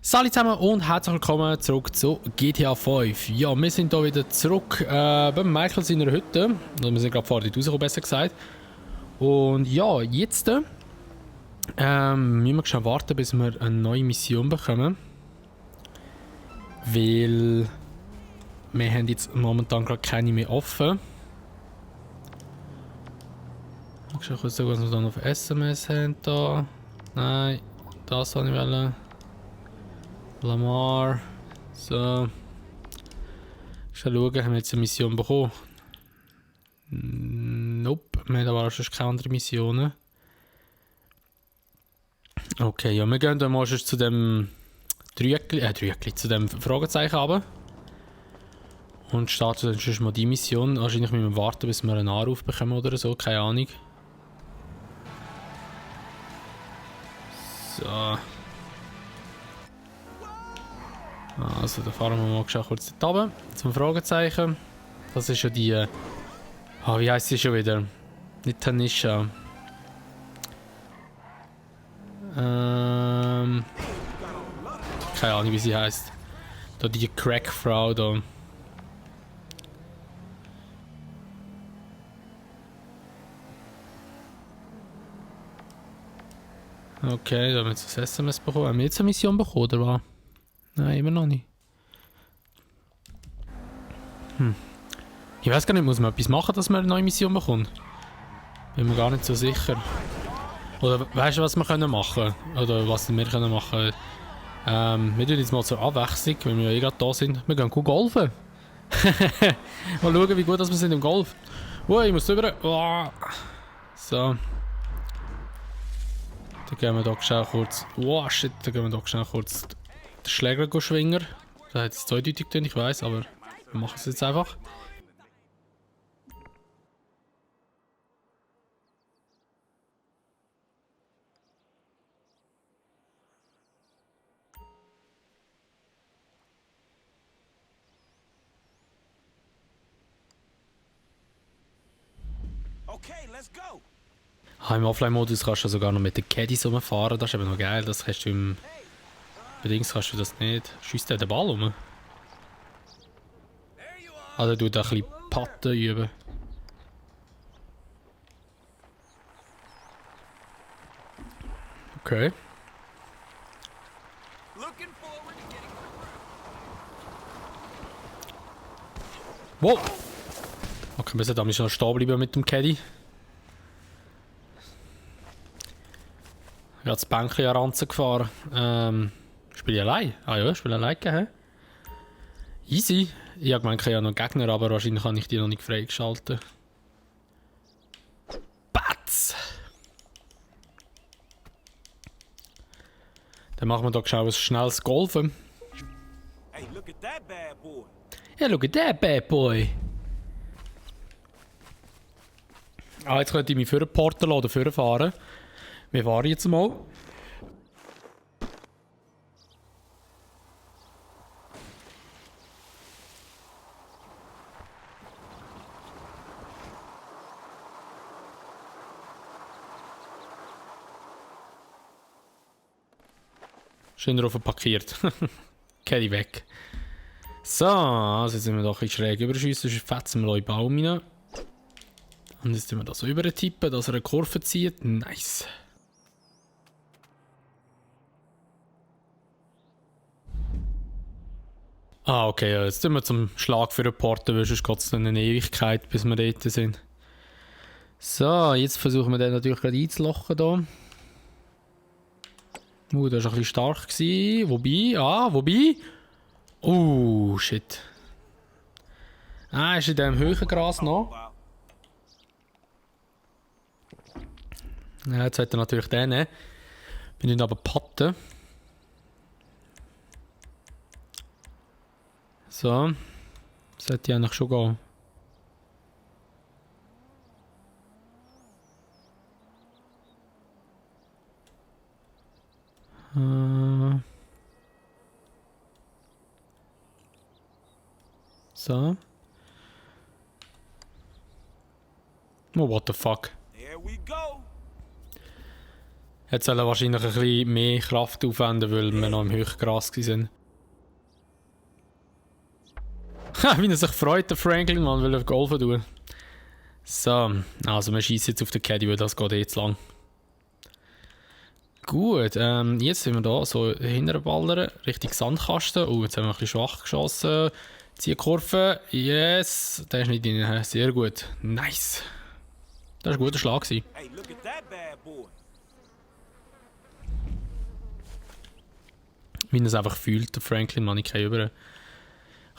Salut zusammen und herzlich willkommen zurück zu GTA 5. Ja, wir sind hier wieder zurück bei Michael seiner Hütte. Also wir sind gerade vorher rausgekommen, besser gesagt. Und ja, jetzt müssen wir schon warten, bis wir eine neue Mission bekommen. Weil wir haben jetzt momentan gerade keine mehr offen. Ich schaue kurz, was wir dann auf SMS haben. Da. Nein, das wollte ich wollen. Lamar. So. Schauen, haben wir jetzt eine Mission bekommen? Nope, wir haben aber sonst keine anderen Missionen. Okay, ja, wir gehen dann mal zu dem Dreieckli, zu dem Fragezeichen runter. Und starten dann schon mal die Mission. Wahrscheinlich müssen wir warten, bis wir einen Anruf bekommen oder so, keine Ahnung. So. Also, da fahren wir mal kurz dort runter, zum Fragezeichen. Das ist ja die... wie heisst sie schon wieder? Nicht Tanisha. Keine Ahnung, wie sie heisst. Da die Crack-Frau da. Okay, da haben wir jetzt das SMS bekommen. Haben wir jetzt eine Mission bekommen, oder was? Nein, immer noch nicht. Ich weiß gar nicht, muss man etwas machen, dass man eine neue Mission bekommt? Bin mir gar nicht so sicher. Oder weißt du, was wir können machen? Oder was wir können machen? Wir tun jetzt mal zur Abwechslung, weil wir ja eh gerade da sind. Wir gehen golfen. Mal schauen, wie gut wir sind im Golf. Oh, ich muss rüber. Oh. So. Dann gehen wir doch schnell kurz. Oh shit, dann gehen wir doch schnell kurz den Schläger schwingen. Das hat es zweideutig getan, ich weiß, aber wir machen es jetzt einfach. Okay, let's go. Im Offline-Modus kannst du sogar noch mit den Caddies rumfahren, das ist eben noch geil, das kannst du im... Bedingt kannst du das nicht. Schießt der den Ball um? Also du da ein bisschen Patten üben. Okay. Wow! Okay, wir sollten noch stehen bleiben mit dem Caddy. Ich habe das Bänkchen an Ranzen gefahren. Spiele ich allein? Ah ja, spiele allein. He? Easy. Ich habe gemeint, ich habe ja noch Gegner, aber wahrscheinlich habe ich die noch nicht freigeschaltet. Batz! Dann machen wir doch schnell ein schnelles Golfen. Hey, look at that bad boy. Ja, look at that bad boy! Ah, jetzt könnte ich mich für den Portal oder für fahren. Wir fahren jetzt mal. Schön drauf parkiert. Caddy weg. So, also jetzt sind wir doch ein bisschen schräg überschiessen, sonst fetzen wir in den Baum rein. Und jetzt tun wir das so übertippen, dass er eine Kurve zieht. Nice. Ah, okay, ja, jetzt tun wir zum Schlag für den Porter, weil sonst geht es dann eine Ewigkeit, bis wir dort sind. So, jetzt versuchen wir den natürlich gerade einzulochen hier. Das war ein bisschen stark gewesen. Wobei? Shit. Ist in diesem Höhengras noch. Ja, jetzt hat er natürlich den nehmen. Wir müssen aber patten. So. Sollte ich eigentlich schon gehen. So. Oh, what the fuck? There we go. Jetzt sollen wahrscheinlich ein bisschen mehr Kraft aufwenden, weil wir noch im Höchgras waren. Ha, wie er sich freut, der Franklin, man will auf golfen tun. So, also wir schießen jetzt auf den Caddy, weil das geht jetzt lang. Gut, jetzt sind wir da so hinterballern, Richtung Sandkasten. Oh, jetzt haben wir ein bisschen schwach geschossen. Ziehkurve, yes, der ist nicht drin, sehr gut, nice. Das war ein guter Schlag. Hey, look at that bad boy. Wie er es einfach fühlt, der Franklin, man, ich kann über.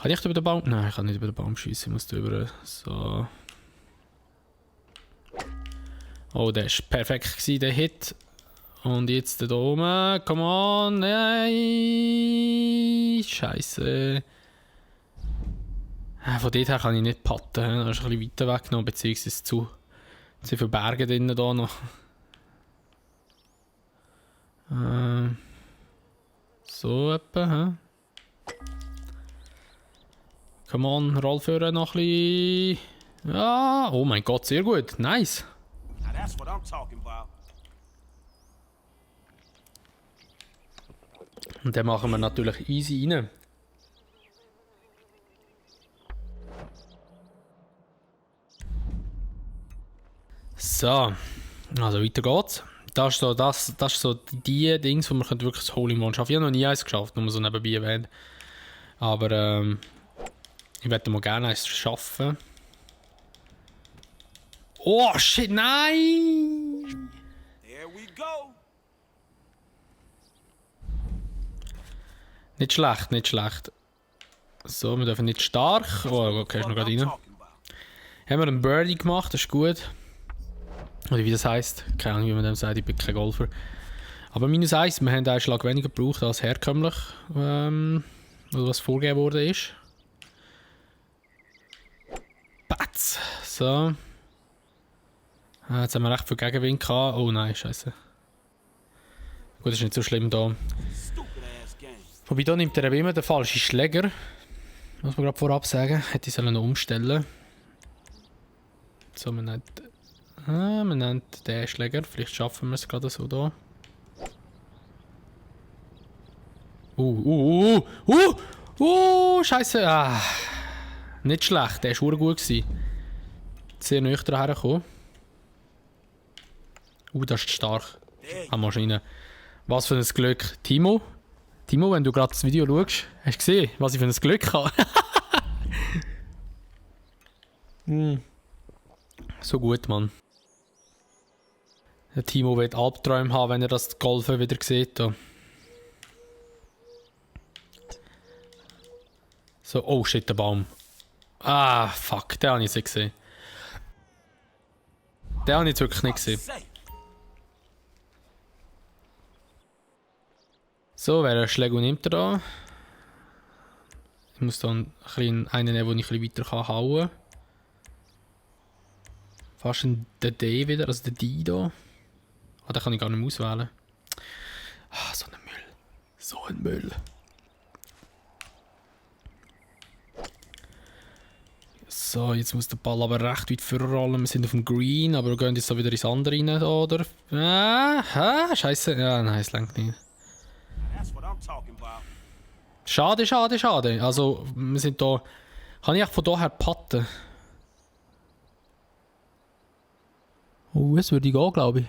Kann ich über den Baum? Nein, ich kann nicht über den Baum schießen, ich muss drüber. So. Oh, der war perfekt gewesen, der Hit. Und jetzt da oben, come on, nein, Scheiße. Von dort her kann ich nicht putten, da ist ein bisschen weiter weg noch, beziehungsweise zu viele Berge drinnen da noch. So etwa, Come on, roll für noch ein bisschen. Ja, oh mein Gott, sehr gut, nice. Now that's what I'm talking about. Und den machen wir natürlich easy rein. So, also weiter geht's. Das ist so die Dings, wo man wirklich das Hole in One schaffen. Ich habe noch nie eins geschafft, nur so nebenbei erwähnt. Aber ich werde mal gerne eins schaffen. Oh shit, nein! There we go. Nicht schlecht, nicht schlecht. So, wir dürfen nicht stark. Oh, okay, ist noch gerade rein. Haben wir einen Birdie gemacht, das ist gut. Oder wie das heisst. Keine Ahnung, wie man dem sagt, ich bin kein Golfer. Aber -1, wir haben einen Schlag weniger gebraucht als herkömmlich, oder was vorgegeben worden ist. Batz! So. Jetzt haben wir recht viel Gegenwind gehabt. Oh nein, scheiße. Gut, ist nicht so schlimm da. Wobei, da nimmt er eben immer den falschen Schläger. Muss man gerade vorab sagen. Hätte ich sollen noch umstellen. So, man nennt den Schläger. Vielleicht schaffen wir es gerade so da. Scheiße. Ah. Nicht schlecht, der war gut gewesen. Sehr nüchtern hergekommen. Das ist stark. An Maschine. Was für ein Glück. Timo, wenn du gerade das Video schaust, hast du gesehen, was ich für ein Glück habe? So gut, Mann. Der Timo wird Albträume haben, wenn er das Golfen wieder sieht. Da. So, oh shit, der Baum. Ah, fuck, den habe ich nicht gesehen. Den habe ich jetzt wirklich nicht gesehen. So, wer einen Schläger nimmt er da? Ich muss dann einen nehmen, den ich ein bisschen weiter hauen kann. Fast der D wieder, also der D da. Ah, den kann ich gar nicht mehr auswählen. Ah, so ein Müll. So ein Müll. So, jetzt muss der Ball aber recht weit vorrollen. Wir sind auf dem Green, aber wir gehen jetzt so wieder ins andere rein, oder? Scheiße. Ja, nein, es lenkt nicht. Schade. Also, wir sind da. Kann ich von daher putten? Oh, es würde gehen, glaube ich.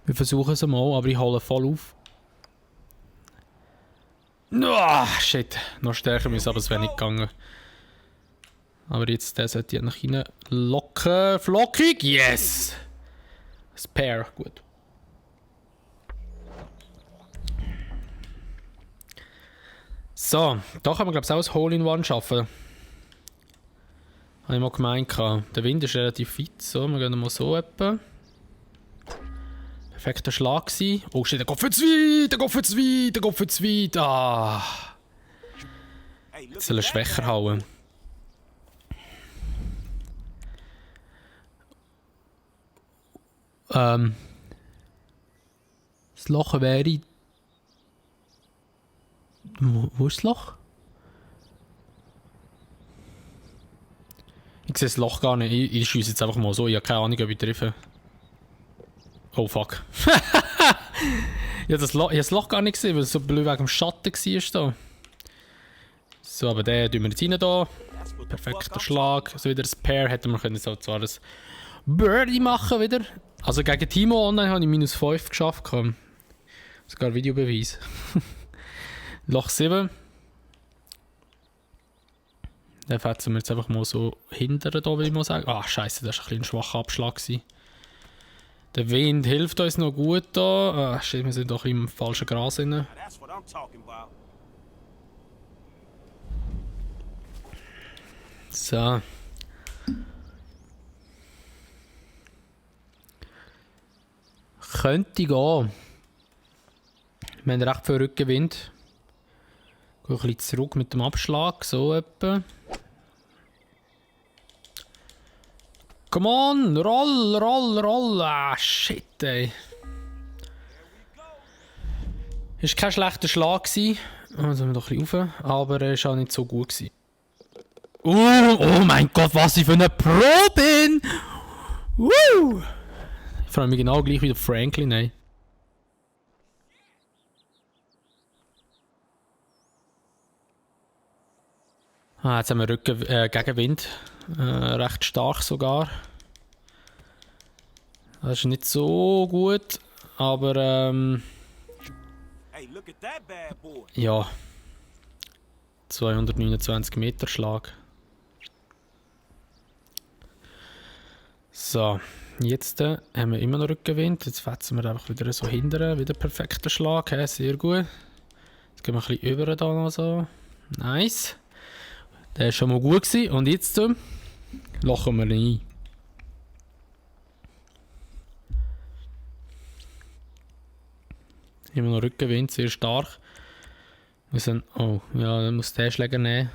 Wir versuchen es mal, aber ich hole voll auf. Shit. Noch stärker müssen, aber es wäre nicht gegangen. Aber jetzt, der sollte ich nach hinten locken. Flockig, yes! Das Pair, gut. So, da kann man glaube ich auch ein Hole-in-One schaffen. Habe ich mal gemeint. Der Wind ist relativ weit. So, wir gehen mal so etwa. Perfekter Schlag gewesen. Oh shit, der Kopf wird zu weit, Ah. Jetzt soll er schwächer hauen. Das Loch wäre... Wo ist das Loch? Ich sehe das Loch gar nicht. Ich schiesse jetzt einfach mal so. Ich habe keine Ahnung, ob ich treffe. Oh fuck. Ich habe das Loch gar nicht gesehen, weil es so blöd wegen dem Schatten war. Da. So, aber den tun wir jetzt rein da. That's what the fuck Perfekter I'm Schlag. So wieder ein Pair hätten wir können so zwar das Birdie machen wieder. Also gegen Timo Online habe ich -5 geschafft. Sogar Videobeweis. Loch 7. Den fetzen wir jetzt einfach mal so hinterher, da, will ich mal sagen. Ah, scheiße, das war ein bisschen ein schwacher Abschlag gewesen. Der Wind hilft uns noch gut da. Ah, shit, wir sind doch im falschen Gras drin. Now that's what I'm talking about. So. Könnte gehen. Wir haben recht viel Rückenwind. Gehen ein bisschen zurück mit dem Abschlag, so etwa. Come on, roll, roll, roll. Ah, shit, ey. Ist kein schlechter Schlag gewesen. Also sind wir doch ein bisschen rauf, aber er war auch nicht so gut gewesen. Oh mein Gott, was ich für eine Pro bin! Ich freue mich genau gleich wie der Franklin, ey. Ah, jetzt haben wir Gegenwind. Recht stark sogar. Das ist nicht so gut, aber Hey, look at that bad boy. ja. 229 Meter Schlag. So, jetzt haben wir immer noch Rückenwind. Jetzt fetzen wir einfach wieder so hinterher. Wieder perfekter Schlag, sehr gut. Jetzt gehen wir ein bisschen über da noch so. Nice. Der war schon mal gut gewesen. Und jetzt lochen wir ihn ein. Immer noch Rückenwind, sehr stark. Wir sind, oh, ja, dann muss der Schläger nehmen.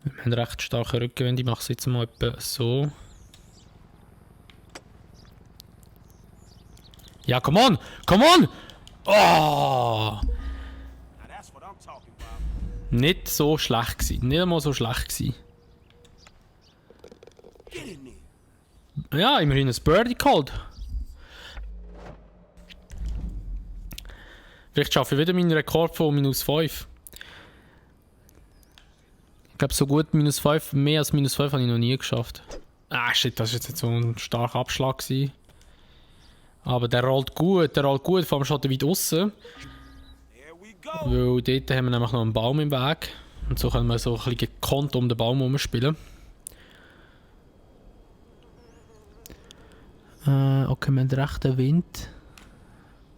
Wir haben recht starken Rückenwind. Ich mache es jetzt mal etwa so. Ja, come on! Come on! Oh! Now that's what I'm talking about. Nicht so schlecht gewesen. Nicht einmal so schlecht gewesen. Get in there. Ja, immerhin ein Birdie geholt. Vielleicht schaffe ich wieder meinen Rekord von -5. Ich glaube, so gut -5, mehr als -5 habe ich noch nie geschafft. Ah, shit, das war jetzt nicht so ein starker Abschlag gewesen. Aber der rollt gut, vor allem schon weit aussen. There we go. Weil dort haben wir nämlich noch einen Baum im Weg. Und so können wir so ein bisschen gekonnt um den Baum herumspielen. Okay, wir haben rechten Wind.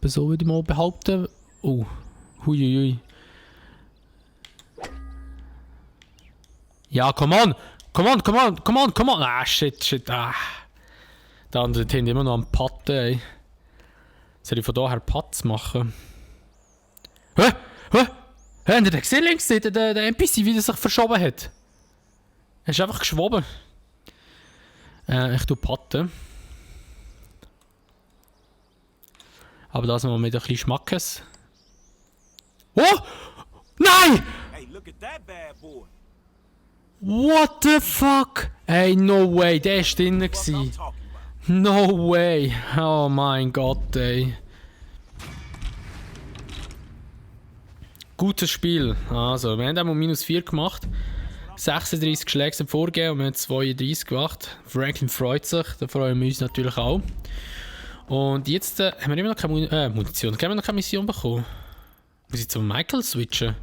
So würde ich mal behaupten. Oh, huiuiui. Ja, come on! Come on, come on, come on, come on! Ah, shit, ah. Der andere hinten immer noch am Patten, ey. Soll ich von daher Patz machen? Hä? Hä? Habt ihr den gesehen links? Der NPC, wie der sich verschoben hat? Er ist einfach geschwoben. Ich tue Patten. Aber das mal mit ein bisschen Schmackes. Oh! Nein! Hey, look at that bad boy. What the fuck? Hey, no way, der war drin. Fuck I'm talking about. No way. Oh mein Gott, ey. Gutes Spiel. Also, wir haben einmal -4 gemacht. 36 Schläge sind vorgegeben und wir haben 32 gemacht. Franklin freut sich, da freuen wir uns natürlich auch. Und jetzt haben wir immer noch keine Munition, haben wir noch keine Mission bekommen. Muss ich zum Michael switchen?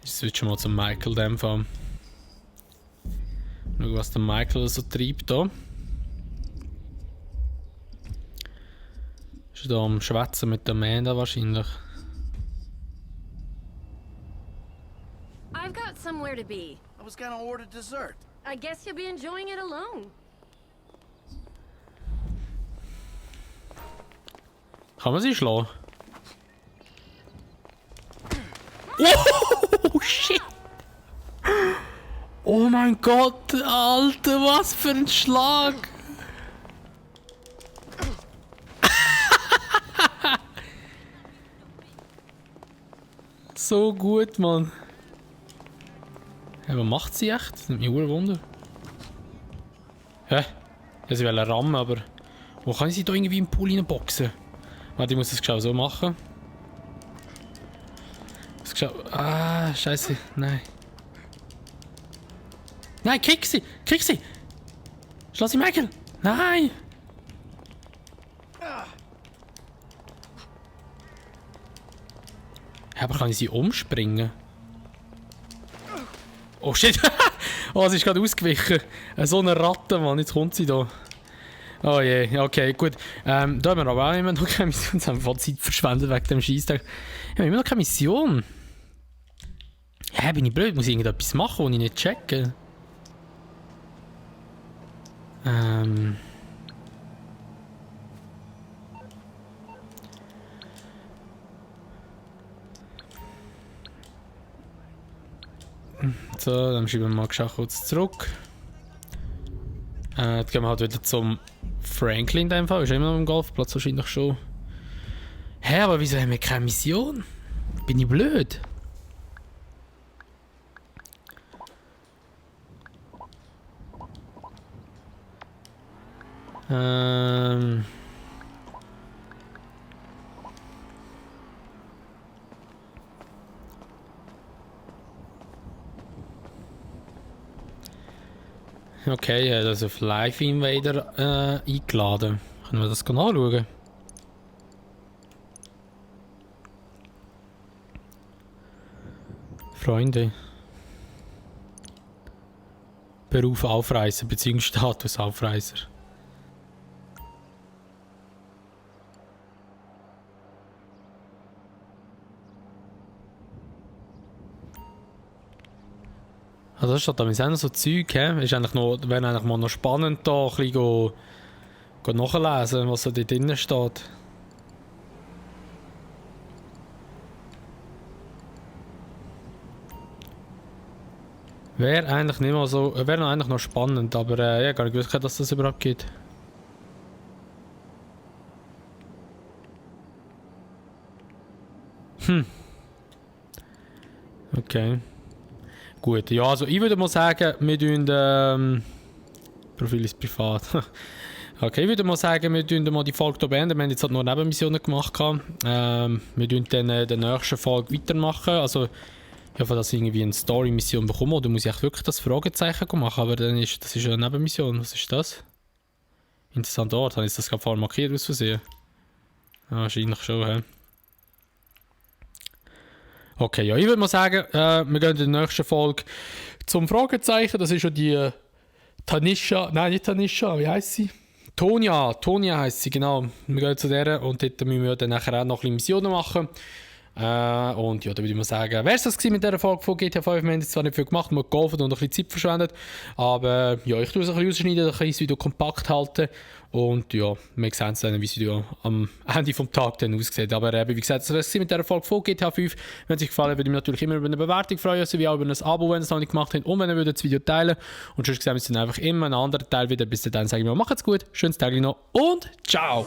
Ich switche mal zum Michael in dem Fall. Schau, was der Michael so treibt hier. Ist da am Schwätzen mit der Amanda wahrscheinlich. I've got somewhere to be. I was gonna order dessert. I guess you'll be enjoying it alone. Kann man sie schlagen? Oh, shit! Oh mein Gott, Alter, was für ein Schlag! So gut, Mann. Ja, was macht sie echt? Das nimmt mich ein Wunder. Hä? Ja, sie wollen rammen, aber... Wo kann ich sie da irgendwie im Pool reinboxen? Warte, ich muss das geschau so machen. Das geschau... Ah, scheiße. Nein. Nein, kick sie! Kick sie! Schloss sie, Michael! Nein! Ja, aber kann ich sie umspringen? Oh shit! Oh, sie ist gerade ausgewichen. So eine Ratte, Mann. Jetzt kommt sie da. Oh je, okay, gut. Da haben wir aber auch immer noch keine Mission. Jetzt haben wir voll Zeit verschwendet wegen dem Scheisstag. Wir haben immer noch keine Mission. Hä, bin ich blöd? Muss ich irgendetwas machen, was ich nicht checke? So, dann schieben wir mal kurz zurück. Jetzt gehen wir halt wieder zum Franklin in dem Fall. Ist immer noch im Golfplatz wahrscheinlich schon. Hä, aber wieso haben wir keine Mission? Bin ich blöd? Okay, ich habe das auf Live Invader eingeladen. Können wir das anschauen? Freunde. Beruf Aufreißer, Beziehungsstatus Aufreißer. Also das steht da auch noch so Zeug, wäre eigentlich mal noch spannend da ein bisschen nachlesen, was so da drinnen steht. Wäre eigentlich nicht mal so, wäre eigentlich noch spannend, aber ja, gar nicht gewusst, dass das überhaupt geht. Okay. Gut, ja, also ich würde mal sagen, wir tun Profil ist privat. Okay, ich würde mal sagen, wir tun mal die Folge hier beenden. Wir haben jetzt halt noch Nebenmissionen gemacht. Wir tun dann in der nächsten Folge weitermachen. Also, ich hoffe, dass ich irgendwie eine Story-Mission bekomme. Oder muss ich echt wirklich das Fragezeichen machen? Aber dann das ist eine Nebenmission. Was ist das? Interessanter Ort. Habe ich das gerade vorher markiert aus Versehen? Ja, wahrscheinlich schon, hä? Okay, ja, ich würde mal sagen, wir gehen in der nächsten Folge zum Fragezeichen. Das ist ja die Tanisha, nein, nicht Tanisha, wie heisst sie? Tonya heisst sie, genau. Wir gehen zu der und dort müssen wir dann nachher auch noch ein bisschen Missionen machen. Und ja, da würde ich mal sagen, wäre es das mit dieser Folge von GTA 5. Wir haben jetzt zwar nicht viel gemacht, wir haben geholfen und ein bisschen Zeit verschwendet. Aber ja, ich tue es ein bisschen ausschneiden, ein kleines Video kompakt halten. Und ja, wir sehen dann, wie das Video am Ende des Tages dann aussieht. Aber wie gesagt, das wäre es mit dieser Folge von GTA 5. Wenn es euch gefallen hat, würde ich mich natürlich immer über eine Bewertung freuen, sowie auch über ein Abo, wenn ihr es noch nicht gemacht habt. Und wenn ihr das Video teilen würdet. Und sonst sehen wir uns dann einfach immer einen anderen Teil wieder. Bis dann sage ich mal, macht's gut, schönes Tag noch und ciao!